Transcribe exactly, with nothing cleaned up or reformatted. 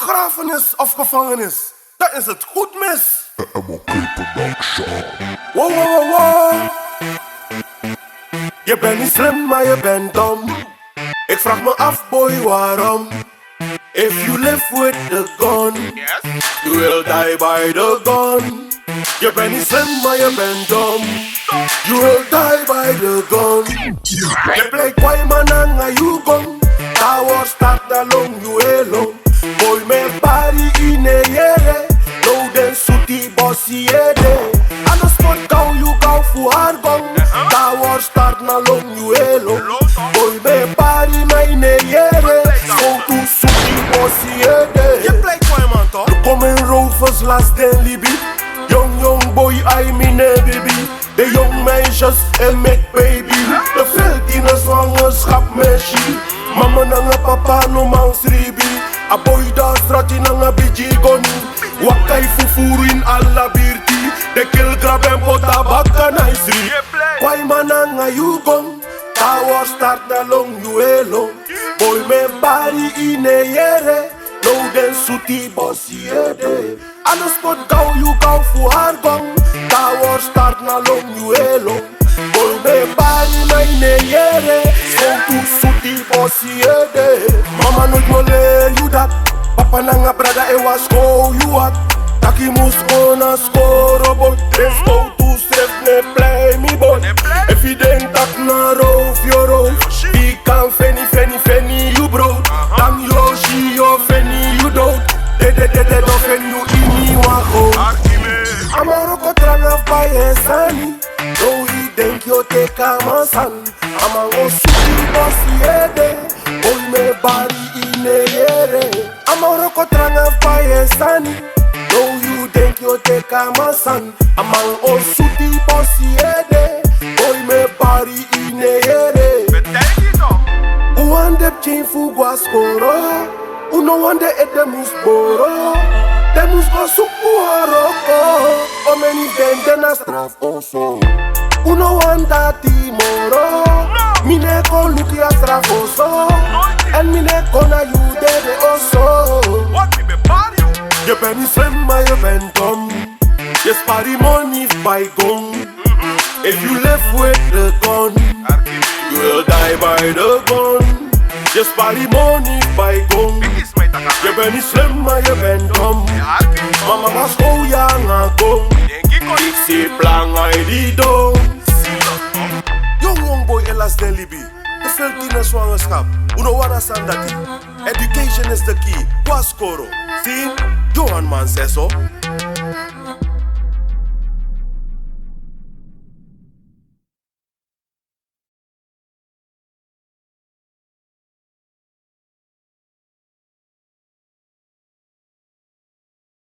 begrafenis of gevangenis, dan is het goed mis. M O K Production. Wow, wow, wow, wow. Je bent niet slim, maar je bent dom. Ik vraag me af, boy, waarom? If you live with the gun, you will die by the gun. Je bent niet slim, maar je bent dom. You will die by the gun. Ye play kwai man nanga yu gun. Tower start na long yu elo. Boy, mi e bari ini yere. No den suti bosi ede. Anu spot gau yu gau fu argon. Tower start na long yu elo. Boy, mi e bari na ini yere. So tu suti bosi ede. Ye play kwai man toch. Luku en rovers las den libi. Young, young boy, ai mi ne bibi. De young meisjes en make baby. De veertiende zwangerschap mesje. Mama nanga papa no man sribi. A boy dan strati nanga bigi goni. Waka e fufuru in ala birti. De kill grab en pota baka na isri. Kwai man nanga yu gun. Tower start na long yu elo. Boy, mi e bari ini yere. No den suti bosi ede. Anu spot gau yu gau fu argon. Tower start na long yu elo. Boy, mi e bari na ini yere. So tu suti bosi ede. Mama no no leri yu dat. Papa nanga brada e wasi kon yu wat. Taki mus kon na skoro boy. Den skowtu srefi no e play mi boy. Efu yu denki taki na roof yu o roof. Yu kan feni feni feni yu bro. Dan yu o si yu o feni yu dout. Dede dede don feni yu ini wan gout. A man wroko tranga fu bai en sani. No yu denki yu o teki a man sani. A man go suti bosi ede. Boy, mi e bari ini yere. A man wroko tranga fu bai en sani. No yu denki yu o teki a man sani. A man o suti bosi ede. Boy, mi e bari ini yere. Un wani de pikin fu go na skoro. Un no wani den ede mus boro. Den mus go suku wan wroko. Omeni den de na straf oso. Un no wani dati moro. Mi no e kon luku yu a straf oso. Èn mi no e kon na yu dede oso. Ye bent niet slim, maar ye bent dom. Ye spari moni fu bai gun. If you live with the gun, you will die by the gun. Ye spari moni fu bai gun. Ye bent niet slim, maar ye bent dom. Mama was go yanga gun. Iksi planga e di don. Young, young boy e lasi den libi. Te veel tiener zwangerschap. Un no wani a sani dati. Education is the key. Go na skoro. Si, Johan man se so.